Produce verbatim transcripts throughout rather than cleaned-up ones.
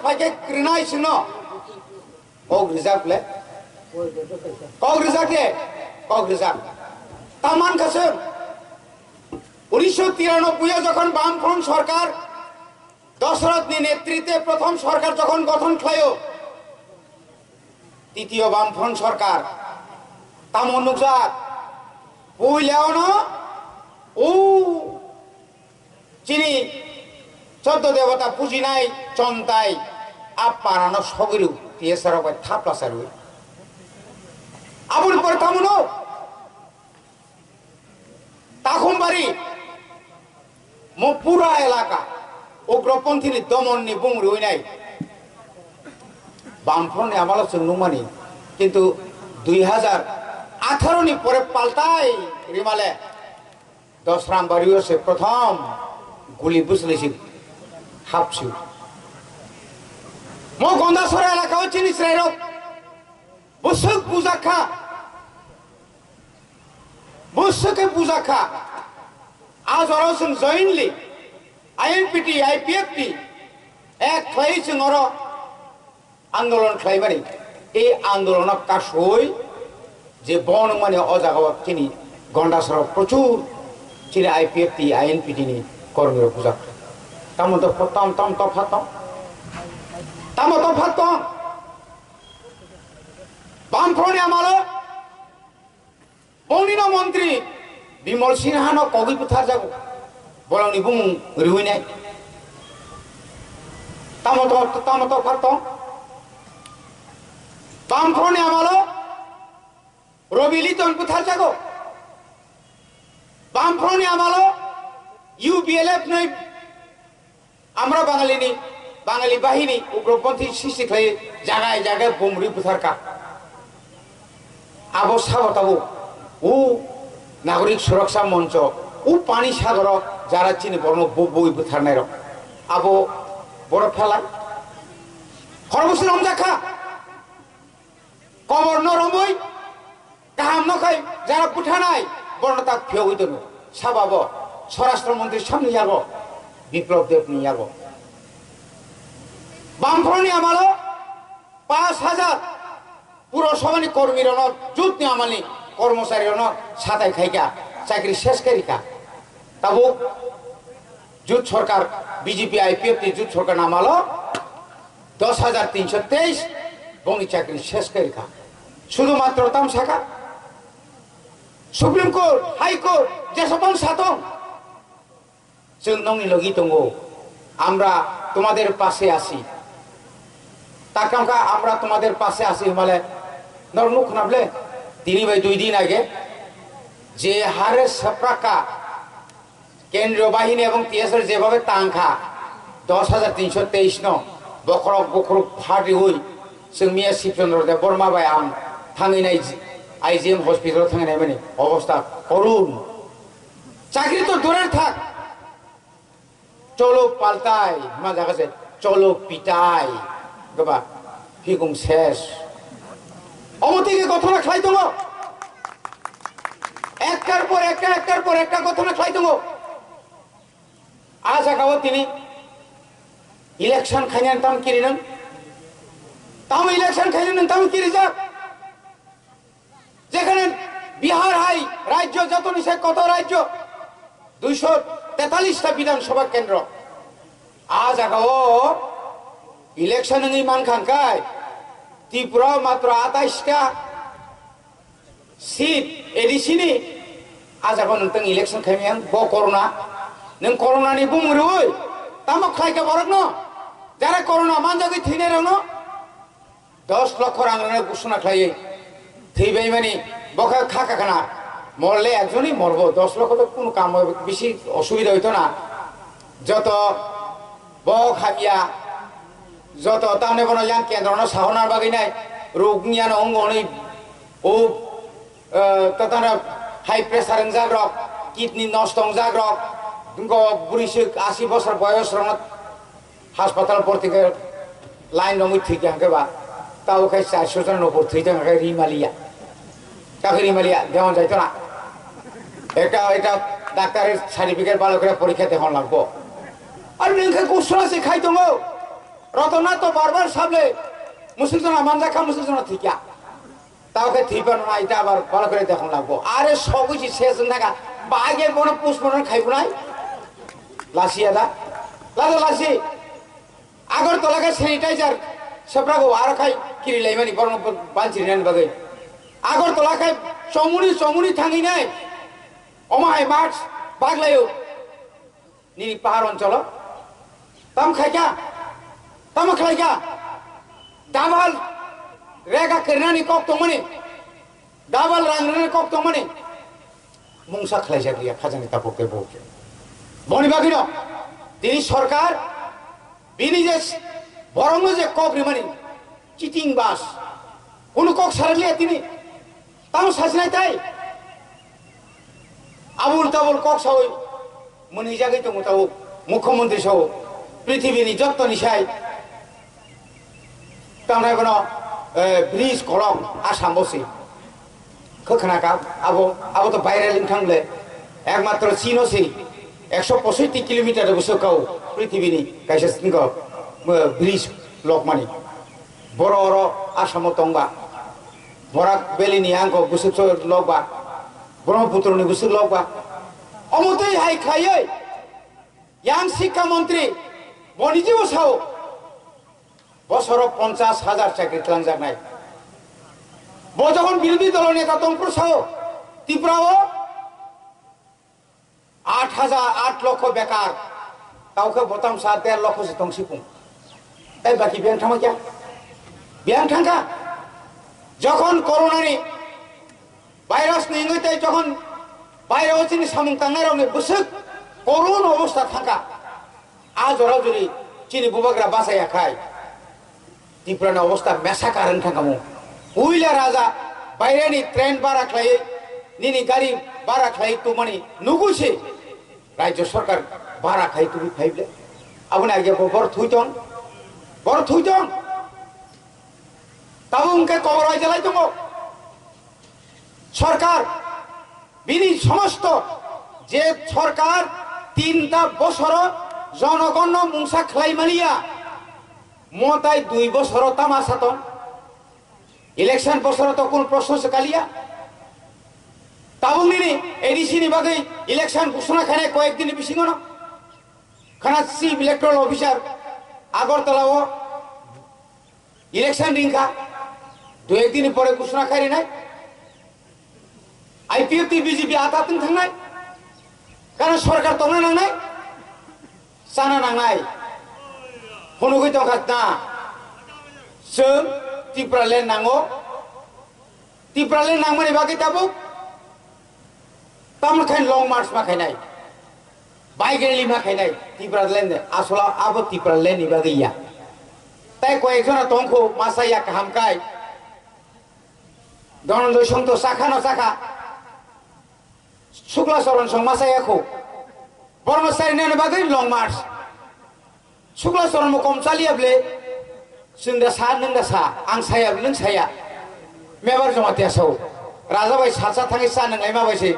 phaikhe kwrwnai chwngno. Kok rijak le. Kok rijak de. Kok rijak. Taman khaswng. Unisho tiranobboio jokhon Bamfront sorkar, Dosorothni netrite prothom sorkar jokhon gothon khlaio, titiyo Bamfront sorkar, tamo nukjak, puila ono, o chini choddo debota pujinai chontai a parano sogiru T S R rok bai thapla sarwi. Aboni pore tamo nuk? Takhumbari, mo pura elaka ugroponthini domonni bung rwinai Bamfrontni amalo chwng nukmani, kintu dui hazar atharo ni pore paltai rimale Dosrambario se prothom guli bwswlwi se hapsio. Mo Gondasora elakao chini chwrairok bwswk bujak kha. Bwswk khe bujak kha. A jorao chwng jointly I N P T, I P F T ek khlaiwi chwng oro andolon khlaimani. Ei andolono kasui je bo nungmani o jagao chini Gondasoro prochur chini I P F T, I N P T ni kormirok bujak. Tamo to tam tam topha tong. Tamo topha tong. Bamfroni amalo Bongni no montri Bimal Sinha no kogwi butharjago. Bolongni bumung riwinai. Tamo to, tamo to kha tong. Bamfroni amalo Robi Liton butharjago. Bamfroni amalo U B L F noi Amra Bangalini, Bangali bahini ugroponthi sristi khlai jagai jagai bomri butharka. Abo sabo tabuk o Nagorik Suraksha Moncho, o Pani Sagoro jara chini borno bo-, boi butharnairok. Abo boro phelai. Horbusi romjakha. Kobor no romwi kaham no khai jara buthanai borno tak phiyogwi tono. Sababo Swarashtra Montri samni yago Biplab Deb ni yago. Bamfroni amalo pash hajar Purosabhani kormi rono, jut ni amani kormochari rono satai khaika, chakri ses khaika. Tabuk jut sorkar, B J P I P F ni jut sorkar namalo dos hajar tinso teis bongni chakri ses khaika. Sudu matro tam saka Supreme Court, High Court, jesopang satong. Chwng nokni logi tongo, আমরা তোমাদের পাশে আছি। Takam kha আমরা তোমাদের পাশে আছি hwnmale norok nuk khna ble? Tini bai dui din age je hare sapraka kendriyo bahini ebong T S R jebabe tang kha dos hajar tinso teis no bokhorok bokhorok phat riwi chwng miya Sibchandra Debbarma bai ang thangwi nai I G M hospital thangwi naimani obostha korun. Chakri to durer thak, cholo paltai, ma jaga se cholo pitai, goba, phikung ses. Omo tege gothona khlai tongo. Ektar por ekta, ektar por ekta gothona khlai tongo. A jagao tini election khainani tam kiri nang. Tamo election khainani tam kiri jak. Jekhane Bihar hai rajyo, jotoni se koto rajyo, duisho tetallis ta Bidhan Sabha kendro. A jagao election wngwi mankha hwnkhe Tripura matro atais ta seat A D C ni. A jagao nwng tang election khaimiyang bo corona. Nwng corona ni bumung rwi tamo khlaikha borokno? Jara corona manjagwi thwinairokno dos lokho rang rwna ghosona khlaiwi thwibaimani, bo khe kha kakhna. Morle ekjoni morbo, dos lokho to kunu kamo bisi osubida oito na. Joto bo khamya, joto tamni bono yang kendro no sahorna bagwi nai, ruk wngya no wng hwnwi o, eh, tatana high pressure wngjak rok, kidney nosto wngjak rok, wngkok bwrwi sik asi bosor boyos rokno Haspatal borti khe line romwi thwi kha hwnkhe ba, tabo khe charso jon nokol thwi thang khe ri maliya. Takhe ri maliya, dewan jaito na. Ekta, ekta doctor certificate balo khe porikha dekhon lagbo. Ar nwng khe kusula se khai tongo. Rotona to barbar sable musuk jona manjakha, musuk jona thikya. Tao khe thwipa no ai ta abar bala kore dekhon lagbo. Are sogwi si ses naga. Ba age bono push bono khai bunai. Lasi ada. Lada lasi. Agartala khe sanitizer seprago aro khai kiri laimani borno banchiri nani bagwi. Agartala khe chomuni chomuni thangwi nai. Omo hai mask baglaio. Nini pahar oncholo tam khaikha, tamo khlaikha, double rega kernani kok tongmani, double rang rwnani kok tongmani, mungsa khlaijak liya khajani tabuk tei bo. Boni bagwino tini sorkar bini je borokno je kok rimani, cheating bas, kunu kok sarakliya tini. Tamo sasinai tai? Abul tabul kok sawi mwnwijagwi tongo tabuk. Mukhyamantri sao, prithibini jottoni sai. Tamnai bono, eh, bridge kolok Assam bo se. Khwkhna ka abo, abo to viral wngthang le. Ekmatro Chino se. Ekso posoiti kilometer bo se kau prithibini kaisa singo, eh, bridge lokmani. Boro oro Assamo tongba, Borak Valley ni angko bwswk so lokba, Brahmaputra ni bwswk lokba. Omo twi hai khlaiwi yang Sikha Montri boni jibo sao, bosoro ponchas hajar chakri twlangjaknai. Bo jokhon birodhi dolo neta tongphuru sao, Tripura o Aat hajar, aat lokho bekar. Tao khe botam sa der lokho se tong sipung. Tai baki biyang thangma kya? Biyang thangkha. Jokhon corona ni virus ni wngwi tei jokhon baire o chini samung tangnai rok ni bwswk korun obostha thangkha. A jora juri chini bubagra bachaya khai. Tripura ni obostha mesa karang thangkha mo. Puila raja baireni train bara khlaiwi, nini gari bara khlaiwi tubumani nugwi se rajya sarkar bara khai tubui phaible. Aboni age bo bor thwi tong, bor thwi tong. Tabuk hwnkhe kobor waijalai tongo. Sorkar, bini somosto je sorkar tinta bosoro jonogonno mungsa khlai maliya, motai dui bosoro tama sato election bosoro to kun proshno se kaliya. Tabuk nini A D C ni bagwi election ghosona khainai koyek din ni bisingo no khana chief electoral officer Agartala o election ringkha, dui ek din pore ghosona kharinai. I P F T B J P ata tong thangnai, karon sorkar tongna nangnai, chana nangnai. Phunugwi tongkha na, chwng Tipraland nango, Tipraland nangmani bagwi tabuk tamni khain long march ma khainai, bike rally ma khainai Tipraland ni, aswla abo Tipraland ni bagwi ya. Tai koyek jona tongkho masa ya kaham kai. Dhananjay Song to chakha no chakha. Sukla Charan Song masa ya kho. Borno sarinani bagwi long march. Sukla Charan mo kom chaliya ble. Chwng da sa, nwng da sa, ang saya, nwng saya. Mebar Jamatia sao. Raja bai salsa thangwi cha nwnglai ma bai se.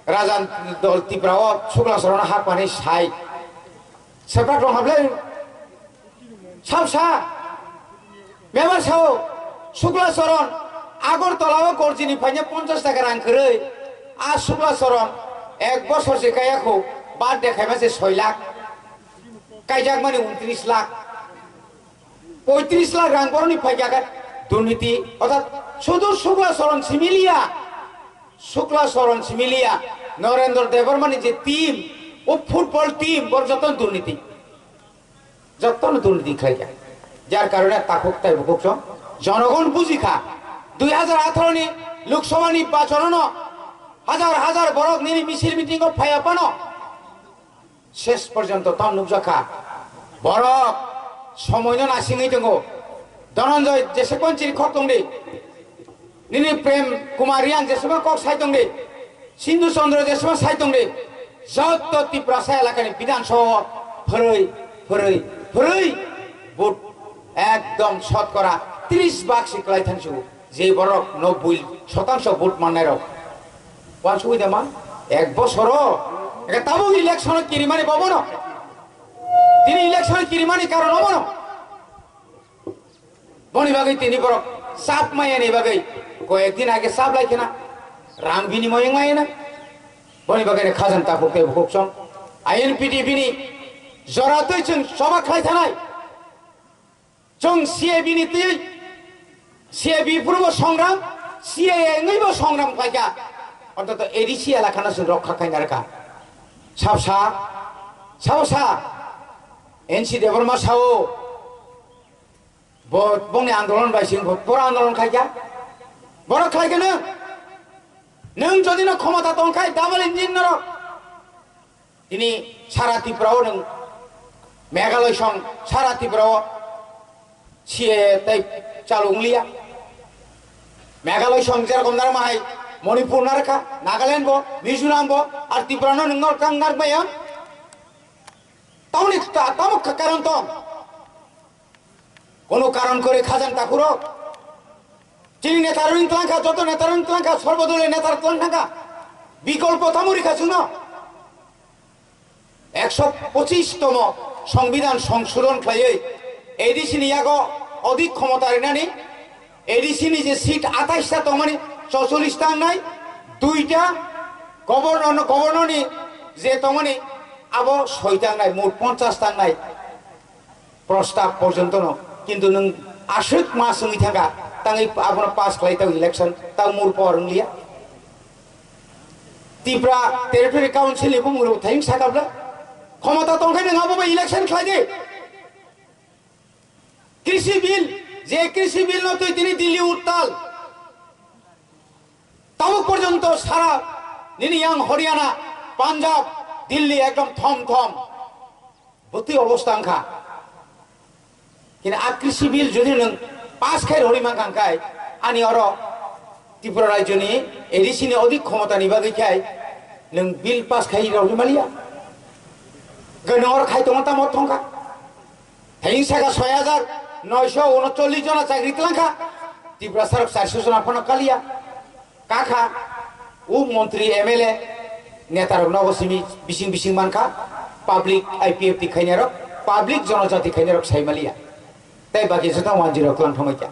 Raja dol Tipra o Sukla Charan hak mani sai. Sepak rong hable. Sab sa. Mebar sao. Sukla Charan. Agartala o Gorjini phaina ponchas taka rang kwrwi. A Sukla Charan. Ek bosor se kaya kho. Birthday khaima se soi lakh. Kaijakmani untris lakh, poitris lakh rang boroni phaikha khe durniti, orthat sudu Sukla Charan simi liya, Sukla Charan simi liya, Narendra Debbarmani je team, o football team, bor joto durniti, joto durniti khlaikha. Jar karone takhuk tai bukhuk song jonogon bujikha, dui hajar atharo ni Lok Sabha ni bachorono hajar hajar borok nini misil meeting o phaiya phano, Ses porjonto tamo nukjakha. Borok somoino nasingwi tongo. Dhananjay jesukmani chirikhok tongdi. Nini Prem Kumar Reang jesukma kok sai tongdi. Sindhu Chandra jesukma sai tongdi. Jotto Tiprasa elakani Bidhan Sabha phwrwi, phwrwi, phwrwi vote ekdom shotkora tris bhag si kwlai thangsu. Je borok no bui sotangsho vote mannai rok. Wansugwi de ma? Ek bosoro. Eke tabuk election kirimani bobono. Tini election kirimani karon obono. Boni bagwi tini borok chap maya ni bagwi koyek din age chap lai khena rang binimoy wng maya na. Boni bagwi khajang tapuk tei bukhuk song I N P T bini jora twi chwng choba khlai thanai. Chwng C A B ni twi, C A B phuru bo songram, C A A wngwi bo songram khlaikha. Ontoto A D C elakha no chwng rokha khaina rwkha. Sabsa, sabsa, N C Debbarma sao, bo, bongni andolon bai sing bo, pura andolon khaikha. Borok khlaikha nwng. Nwng jodi no khomota tongkhai, double engine norok. Tini sara Tripura o nwng Meghalaya song sara Tripura o C A A tei chalu wngliya. Meghalaya song jerokom narwkma hai Manipur narwkha, Nagaland bo, Mizoram bo, ar Tripura no nwng norwkha narwkmaya. Tamoni ta-, tamo ka-, karon tong. Kono karon kore khajang takhurok. Chini netarokni twlangkha, joto netarokni twlangkha, sorbodoliyo netar twlang thangkha. Bikolpo tamo rikha chwngno? Ekso pochis tomo Songbidan songsodon khlaiwi A D C ni yago odik khomota rinani, A D C ni je seat atais ta tongmani chocholish ta wngnai, duita governor, governor ni je tongmani abo soi ta wngnai, mot ponchas ta wngnai. Prostab porjonto no, kintu nwng aswk mas wngwi thangkha, tangwi abono pass khlai tao election, tao mur por wngliya. Tripura Territory Council ni bumung rok thayung sakabla, khomota tongkhe nwng abo bai election khlai di. Krishi bill, je krishi bill no twi tini Delhi uttal, tabuk porjonto sara nini yang Haryana, Punjab, Delhi ekdom thom thom. Bwtwi obostha wngkha. Kini a krishi bill jodi nwng pass khai rwui mankha hwnkhe, ani oro Tripura rajyoni A D C ni odik khomotani bagwi khai nwng bill pass khai rwui maliya. Gwnwi oro khai tongma tamo thongkha. Thayung saka soi hajar noisho unochollish jona chakri twlangkha. Tripura sarok charso jona phano kaliya. Kakha, u montri M L A netarok nogo simi bising bising mankha, public I P F T khainarok, public jonojati khainarok saimaliya. Tei baki jotong wanjirok twlang thangwi kha.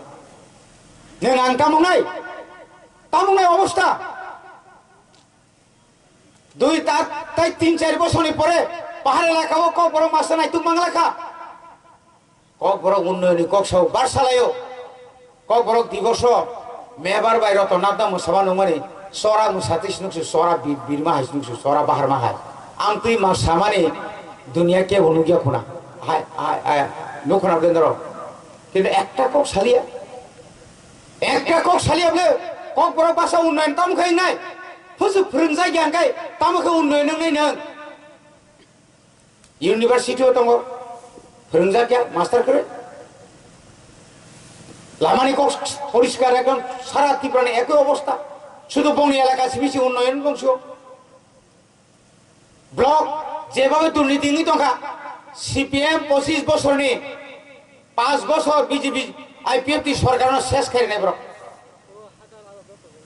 Nwng ang tamungnai, tamungnai obostha. Dui ta-, tai tin char bosoni pore pahar elakao kokborok masa naituk manglakha. Kokborok unnoyoni kok sao bar salaio. Kokborok diboso mebar bai roto nabda mwsaba nungmani sora mwsatwi sinuksu sora bi-, birma hai sinuksu sora baharma hai. Ang twi ma samani dunia kebo nukya khuna. Hai, hai, hai, nukhuna bendoro. Kintu ekta kok saliya. Ekta kok saliya bole kokborok basa unnoyon tamo khe wngnai. Phusu phwrwngjak ya hwnkhe tamo khe unnoyon wngnai nwng. University o tongo, phwrwngjak ya, master kwrwi. Lamani kok poriskar ekdom sara Tripura ni ekoi obostha. Sudu bongni elaka simi si unnoyon bongsio. Block jebhabe durniti wngwi tongkha, C P M pochis bosorni, panch bosor B J P I P F T sorkarno ses khairwnai borok.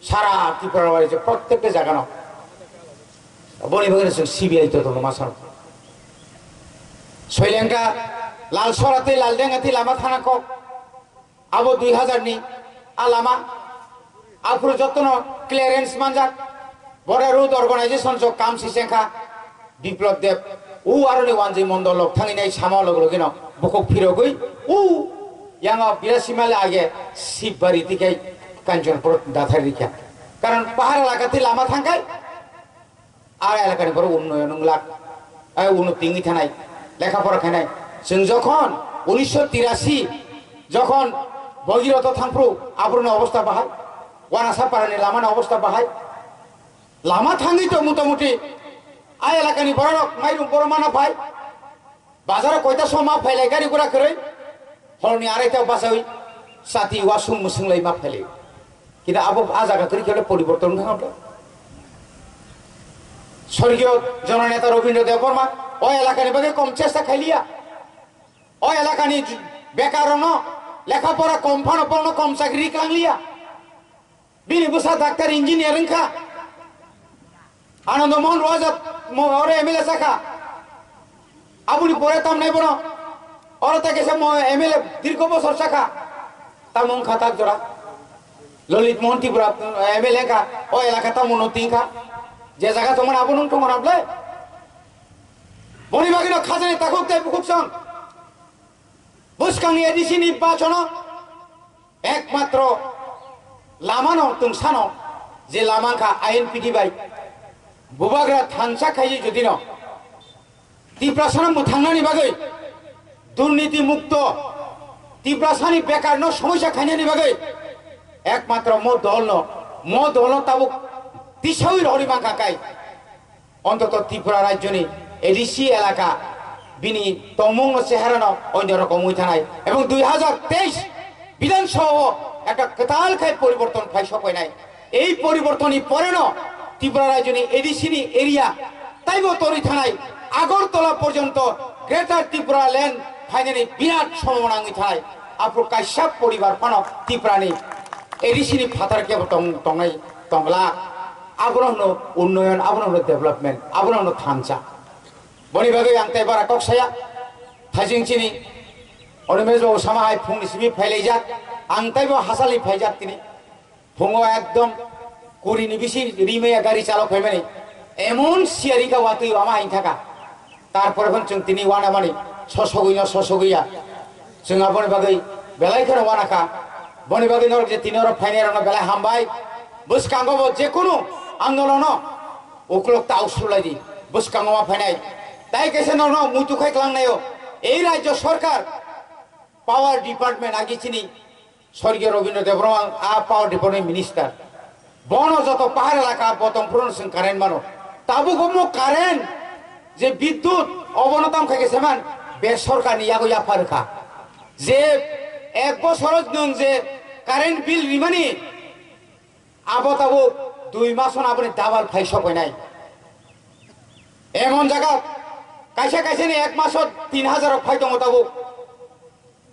Sara Tripura bai je prottekta jagano. Boni bagwi chwng C B I todonto ma sano. Soilengka Lalsora tei Laldenga tei lama thana kok. Abo dui hajar ni a lama. Aphuru jotono clearance manjak. Border Road Organization jo kam si chengkha. Biplab Deb, u aroni wanjwi mondol lok thangwi nai sama log logino bukhuk phirogwi u yango birasi mile age Sibari tikai Kanchanpur dathari rikha. Karon pahar elaka twi lama thangkai, a elakani borok unnoyon wng lak, ai uno tingwi thanai, lekha pora khainai. Chwng jokhon unisho tirasi jokhon Bhagirath thangphru aboroni obostha bahai, Wanasapara ni lama ni obostha bahai, lama thangwi to motamuti a elakani bororok mairum borok mana phai. Bazaro koita soma phailai gari gura kwrwi. Horni araita basawi sati wasung musung lai ma phailai. Kida abo a jaga kwrwi khe poriborton wngkha. Sorgiyo Jononeta Robindra Debbarma o elakani bagwi kom chesta khailiya. O elakani bekarrokno lekha pora kom phano bono kom chakri klangliya. Bini bwsa doctor engineer wngkha. Anando Mohan Roy jat mo-, oro M L A sakha. Aboni pore tamnai bono oro ta kesa mo-, M L A dirgho bosor sakha. Tamo wngkha tak jora. Lalit Mohan Tripura, eh, M L A wngkha, o elaka tamo no tingkha. Je jaga tongmani abo nung tongo na ble? Boni bagwi no khajani takhuk tei bukhuk song. Bwskangni A D C ni bachono ekmatro lamano tungsano je lama wngkha I N P T bai bubagra thansa khaiji judino Tiprasano mwthangnani bagwi, durniti mukto Tiprasani bekarno somosya khainani bagwi ekmatro mo dolno, mo dolno tabuk tisawi rohorwi mankha kai. Ontoto Tripura rajyoni A D C elaka bini tongmungno cheharano onyo rokom wngwi thanai. Ebong dui hajar teis Bidhan Sabha o ekta kwtal khai poriborton phai sokpainai. Ei poribortonni poreno Tripura rajyoni A D C ni area taibo torwi thanai Agartala porjonto Greater Tripura land phainani birat sombhabona wngwi thanai. Aphuru kaisa poribar phano Tripurani A D C ni phatar kebo tong-, tongnai tongla. Abono hwno unnoyon, abono hwno development, abono hwno thansa. Boni bagwi ang tei bara kok saya, thajing chini Animesh babu sama hai phungni simi phailaijak, ang teibo hasalni phaijak tini. Phungo ekdom kuri ni bisi rimaya gari chalok phaimani. Emon siyari ka watwi ama hain thaka. Tarpore phon chwng tini wana mani sosogwi no sosogwi ya. Chwng aboni bagwi belai kheno wana kha. Boni bagwi norok je tini oro phainai rokno belai hambai. Bwskango bo je kunu andolono uklok ta usulai di. Bwskango ma phainai. Tai kaisa norokno muitu khai klang naio. Ei rajyo sarkar power department agi chini Sorgiyo Robindra Debbarma a power department minister. Bono joto pahar elaka botong phurono chwng current mano. Tabuk omo current je bidyut obono tam khai khe seman be sorkarni yago yapha rwkha. Je ek bosoro nwng je current bill rimani abo tabuk dui masono aboni double phai sokoinai. Emon jaga kaisa kaisani ek maso tin hajar rok phai tongo tabuk.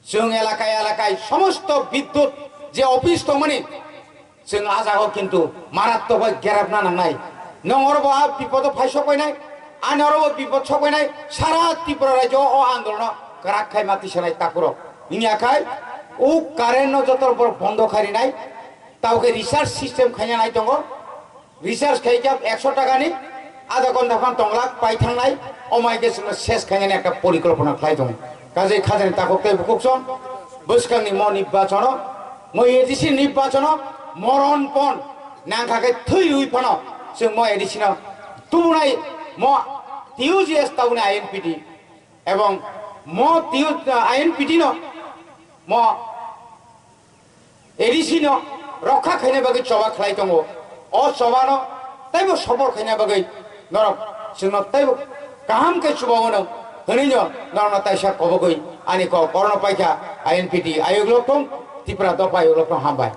Chwng elakai elakai somosto bidyut je office tongmani, chwng a jagao kintu marattok bai gerapna nangnai. Nwng oro bo a bipodo phai sokpainai, ani oro bo bipod sokpainai, sara Tripura rajyo o andolono kwrak khai ma tisanai takhurok. Wngya khai o current no joto borok bondo khai rinai, tauke recharge system khaina nai tongo. Recharge khai khe ekso taka ni adha ghonta phan tong lak pai thangnai, omai khe chwngno ses khainani ekta porikolpona khlai tongo. Kajai khajani takhuk tei bukhuk chwng bwskangni mo nirbachono, mo A D C nirbachono moron pon nangkha khe thwi rwi phano chwng mo A D C no tubunai mo T U G S tabuni I N P T ebong mo T U, I N P T no mo A D C no rokha khaina bagwi choba khlai tongo. O choba no taibo sobor khaina bagwi norok chwngno taibo kaham khe chubaono hwnwi no norokno taisa kobogwi ani kok orono paikha I N P T ayuk lok tong, Tripura dopha ayuk lok tong, hambai.